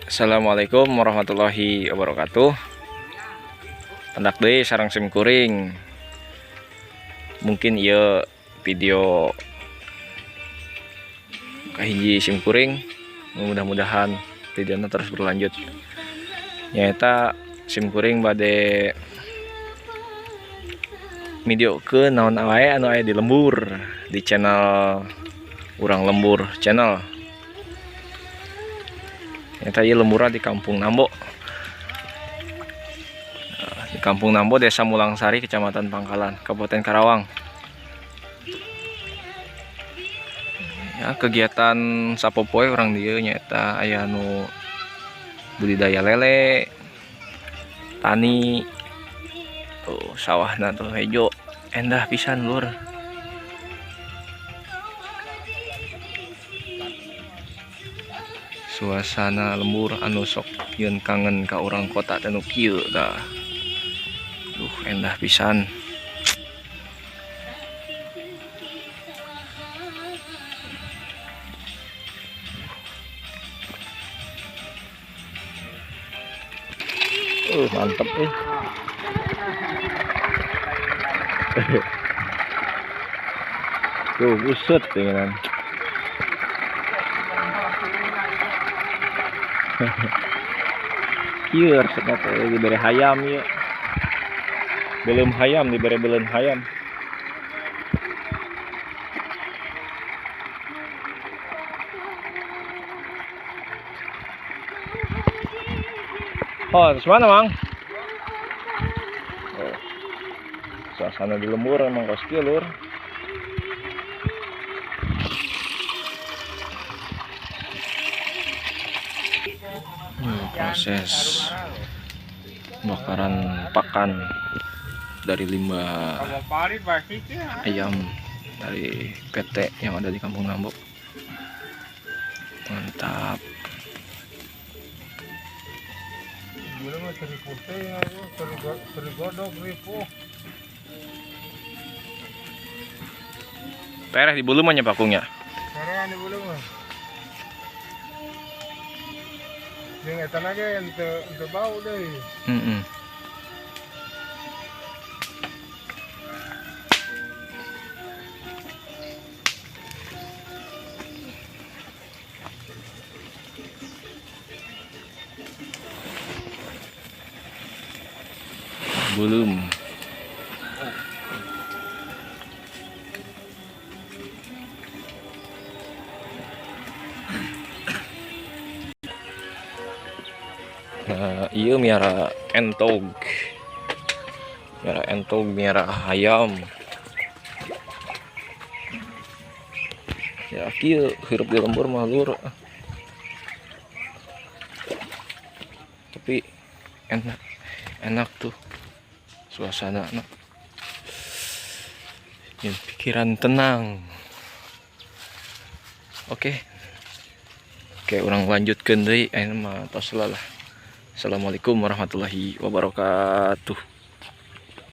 Assalamualaikum warahmatullahi wabarakatuh. Pendak deui sareng sim kuring. Mungkin ieu video kahiji sim kuring. Mudah-mudahan videonya terus berlanjut. Nyaeta sim kuring bade videokeun naon wae anu aya di lembur di channel Urang Lembur Channel. Nyata ieu lemburan di Kampung Nambo. Di Kampung Nambo, Desa Mulangsari, Kecamatan Pangkalan, Kabupaten Karawang. Ya, kegiatan sapopoe urang dieu nyaeta aya nu budidaya lele, tani, tuh sawahna tuh hejo, endah pisan lur. Suasana lembur anu sok yeun kangen ka urang kota teh nu kieu tah. Duh, endah pisan. Mantep eh. Tuh usut dengan. Kieu resepna teh dibere hayam ieu. Belum hayam dibere beuleum hayam. Oh, terus mana, Mang? Oh. Suasana di lembur emang kos kieu, lur. Proses pembakaran pakan dari limbah ayam dari PT yang ada di Kampung Nambo. Mantap. Pereh di bulu mah nya pakungnya. Pereh di bulu mah. Jeung eta ge henteu bau deui. Heeh. Belum. Nah, iya miara entog. Miara entog, miara ayam. Ya kieu hirup di lembur mah lur. Tapi enak, enak tuh suasana enak. Ya, pikiran tenang. Oke. Oke, urang lanjutkeun deui ayeuna mah tos lah. Assalamualaikum warahmatullahi wabarakatuh.